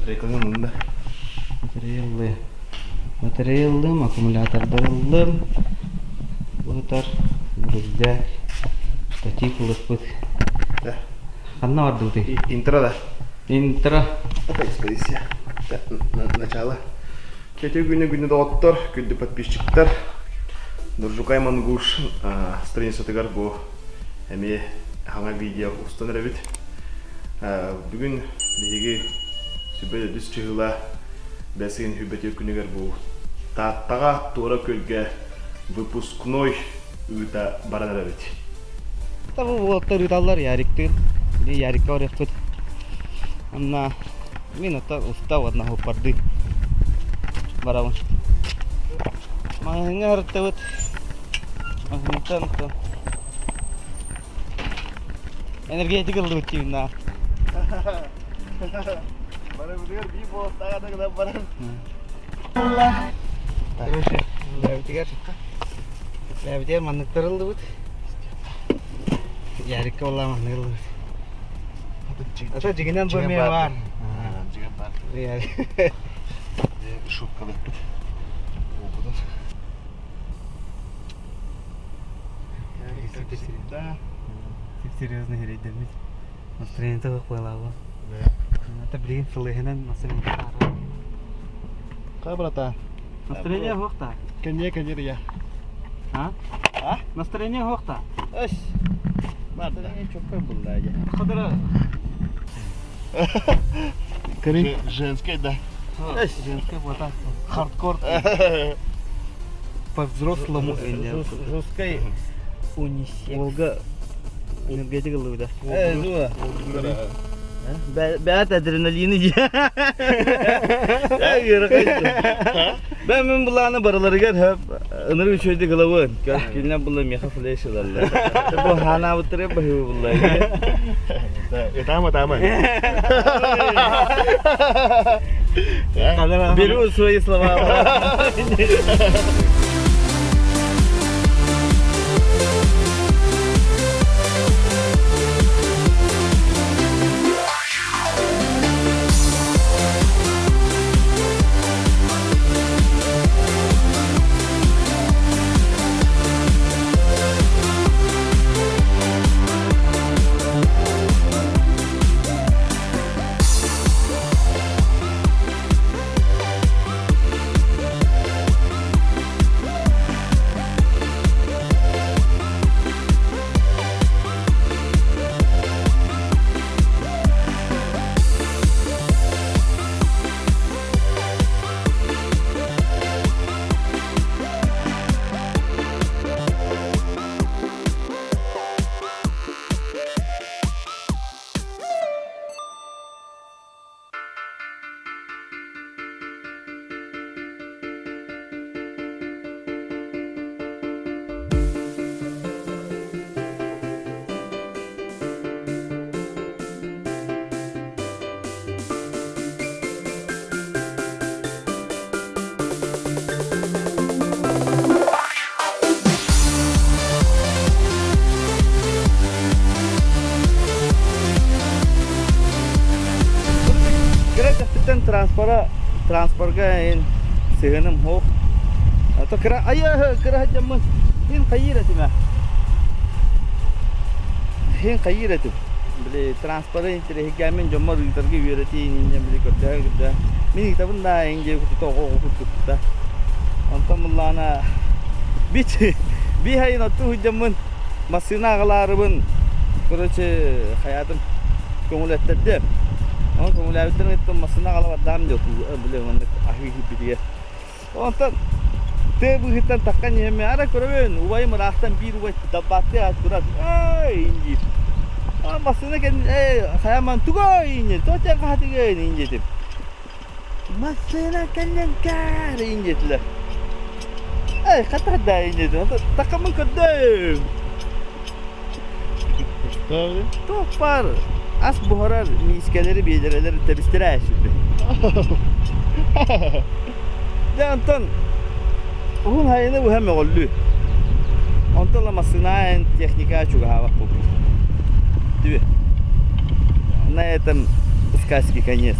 Батарейканы ыллым да. Батарея ыллым. Батарея ыллым, аккумулятордар ыллым. Быһытар, рюкзак, штатив ылыппыт. Да. Ханна бардыбытый? Интро да. Интро. Это экспедиция. Начало. Кети күнү күнү доҕоттор, күндү подписчиктар. Нуржукай Мангуш страницатыгар бу эмиэ хаҥа видео устан эрэбит. Бүгүн биһиги сүбэ үдүс чыһыла бэс ыйын хүбэтир күнүгэр бу Тааттаҕа Туора Күөлгэ выпускной ыыта баран эрэбит. Бу уолаттар ыыталлар Яриктыын. Били Ярикка барыахпыт. Онно мин оттон устав одна хоппардыы барабын. Маҕаһыыҥҥа сырыттыбыт. Маҕаһыынтан оттон энергетик ыллыбыт диибин наа. Барыбытыгар биир буолуохтааҕа да гынан баран. Короче, бэйэбитигэр бэйэбитигэр манныктар ыллыбыт. Ярикка буолла маннык ыллыбыт. Ата дьигинэн бу эмиэ баар. Дьигэн баар. Шубкалыппыт. Уопутун. Серьезно серейдэммит. Настроение суох буолаабы. Это билигин сылыһынан настроение Ха, брата. Настроение суох-та. Кэнниэ кэнниэ я. А? А? Настроение суох-та. Эс. Настроение чөккөй булла я. Хадара. Женская, да. Женская бота. Хардкор. По-взрослому. Жесткой унисекс. Волга энергетик ыллыбыта. Э, дуо. Бэт адреналины дии. Бэ мин булааны барыларыгар хөп ынырык үчүгэйдик ылабын. Кинилэр була миэхэ флеш ылаллар. Бу ханаабыттары баһыы булла. Ытаама, ытаама. Беру свои слова. Кыра көхтүттэн транспора транспорга ин сыһыаным суох. То кыра айа кыра сылдьаммын хин хайыыр этим ээ. Хин хайыыр этим. Били транспоры интэриэһиргээммин дьоммор ыытарга үөрэтии иннинэ били көрдөһөн көрдөһөн мин ыытабын да эн диэки тута оҕо оҕо курдук Онтон буллаҕына бит биир айын оттуу сылдьаммын массыына аҕалаарыбын короче хайаатым көҥүлэттэрдим. Онон көҥүлээбиттэрин кытта массыына аҕала бардаам диэ били маннык аһыы иһиппитигэр. Онтон тыа быыһыттан таххан иһэммин ара көрөбүн убайым ыраахтан биир убай далбааттыы аат турар эй диир. А массыына кэннин эй хайааман тугой диэн тоҕо хаһатыгын диэтим. Массыына кэллэн кээр диэтилэр. Эй хата да диэтим. Такаммын көрдөм. Туох баар ас буһарар миискэлэри биэдэрэлэр тэбистэрэ сүрдэ. Дьэ онтон уһун хайыны быһа мөҕүллүү. Онтон ла массыына техника чугаһаабат буолбут. Түбү. На этом сказки конец.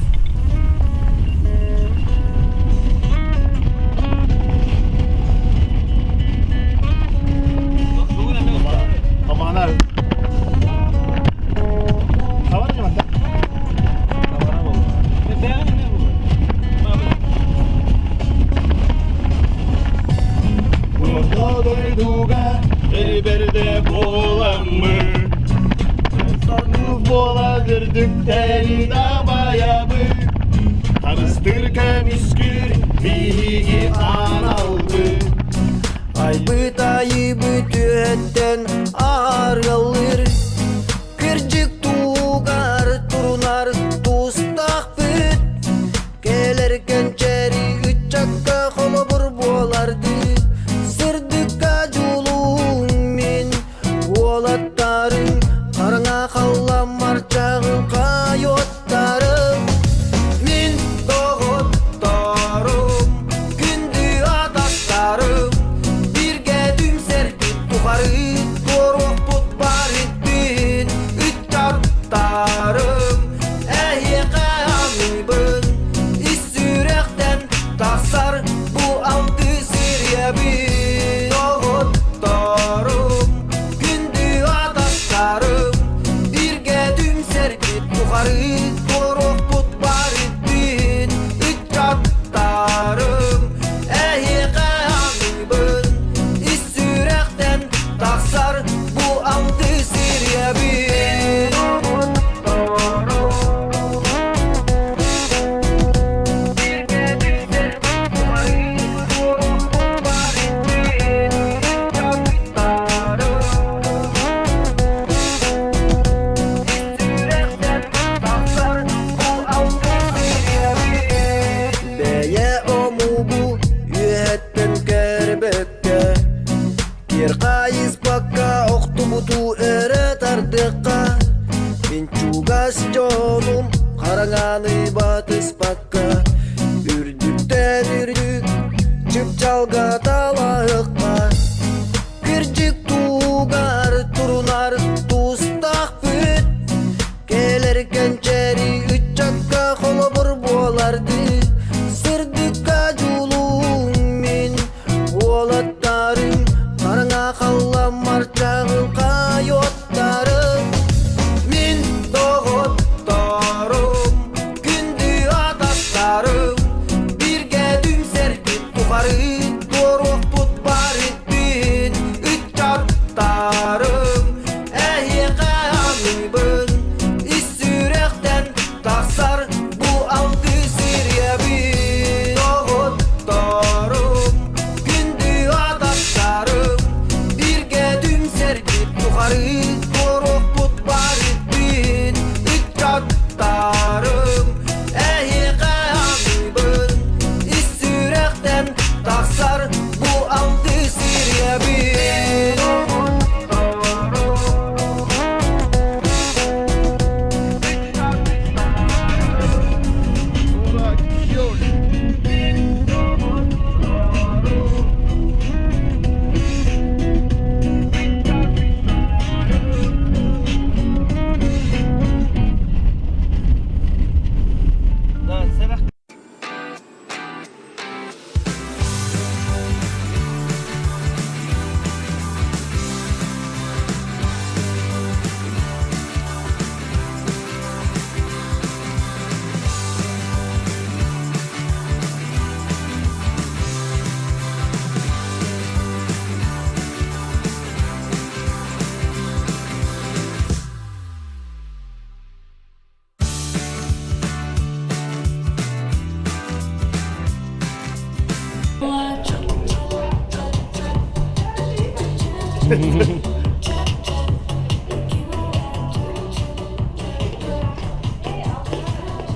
Үөһэттэн дабайабыт, Харыстыыр көмүскүүр биһиги аналбыт. Айбыт айыбыт үөттэн арыаллыр, Кырдьык туугар турунар тустаахпыт. Кэлэр кэнчээри ыччакка холобур буолардыы, Сырдыкка дьулуһуҥ мин уолаттарым, Хараҥа халламмар чаҕылхай оттарым. Мин доҕотторум, күндү атастарым, Бииргэ түмсэрбит тухары туоруохпут барыттын ыччаттарым. Эһиэхэ аныыбын ис сүрэхтэн тахсар бу алтыс ириэбин. Доҕотторум, күндү атастарым, бииргэ түмсэрбит тухары туоруохпут барыттын ыччаттарым. Эһиэхэ аныыбын ис сүрэхтэн тахсар бу алтыс ириэбин. Бэйэ омугу үөһэттэн кэрбэккэ, Киэр хайыспакка охтубуту өрө тардыахха, Мин чугас дьонум хараҥаны батыспакка, Үрдүктэн үрдүк чыпчалга талаһыахха. Кырдьык туһугар турунар тустаахпыт, Кэлэр кэнчээри ыччакка холобур буолардыы, Сырдыкка дьулуһуҥ мин уолаттарым, Хараҥа халламмар чаҕылхай оттарым. Мин доҕотторум, күндү атастарым, Бииргэ түмсэрбит тухары туоруохпут барыттын ыччаттарым. Эһиэхэ аныыбын ис сүрэхтэн тахсар бу алтыс ириэбин. Доҕотторум, күндү атастарым, бииргэ түмсэрбит тухары туоруохпут барыттын ыччаттарым. Эһиэхэ аныыбын ис сүрэхтэн тахсар бу алтыс ириэбин.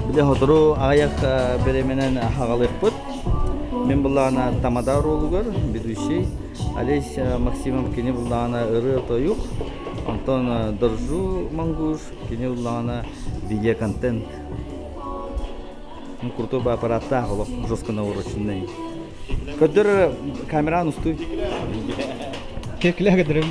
Били сотору аҕыйах бириэмэнэн аҕалыахпыт. Мин буллаҕына тамада оруолугар ведущий Олесь Максимов кини буллаҕына ырыа-тойук, онтон Доржу Монгуш Кини ыллаҕына видеоконтент. Ну, крутой бы аппараттаах олох жестко навороченный. Көрдөр камераны устуй. Кекле кедерем.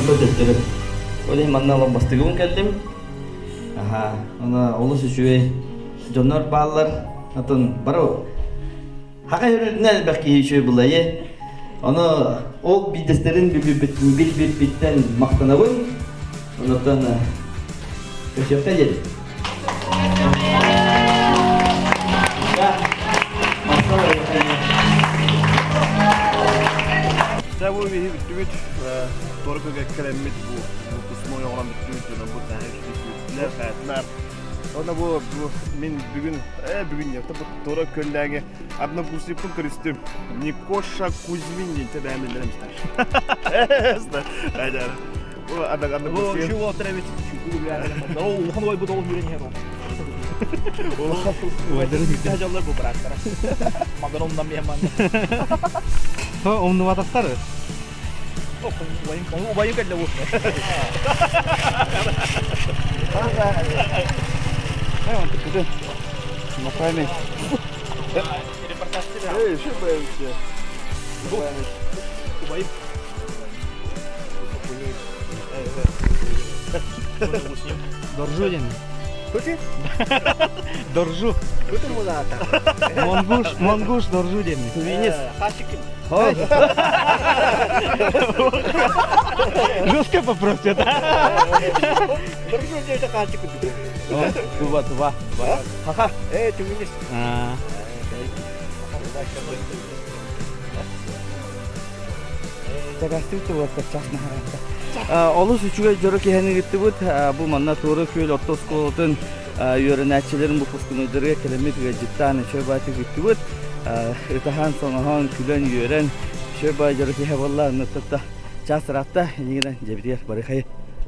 Онтон төттөрү. Ол иһин манна олорбостугун кэллим. Аха, оны олус үчүгэй дьоннор бааллар. Атын бары хака үрүнэн элбэх киһи үчүгэй булайы. Ону ол биирдэстэрин билбиппиттэн махтанабын. Онуттан көсүөххэ диэри. Дьэ бу биһи бүттүбүт туора кэлэммит бу выпускной оҥорон бүттүбүт дьоно бу таһа хаятылар. Онно бу мин бүгүн бүгүн нет бу туора көллээҥи однокурсникпын көрүстүм. Никоша Кузьмин диэн тэбээмиллэрим стар. Улахан уойбут ол үүрэн иһэр ол. Дьоллор бу бырааттара. Маган оннан миһэн манна. Умнубатахтар. Убайын кэллэ бу. Направим. Эй, что боишься? Убайын. Доржу диэн. Kuti? Доржу. Kuti мулата. Монгуш, монгуш доржу диэн. Тувинец. Хашикин. Жестко попросят, а? Доржу диэте хашикин. Тува, тува. Хаха. Э, тувинец. А. Олус үчүгэй дьоро киһини ыыттыбыт. Бу манна Туора Күөл орто оскуолатын үөрэнээччилэрин выпускнойдарыгар кэлэммит ыалдьыттаан үчүгэй баайдык ыыттыбыт. Ытаһан, соҥоһон, күлэн-үөрэн үчүгэй баай дьоро киһи буолла. Онно чаас ыраатта, иннигинэн дьэбитигэр барыхай.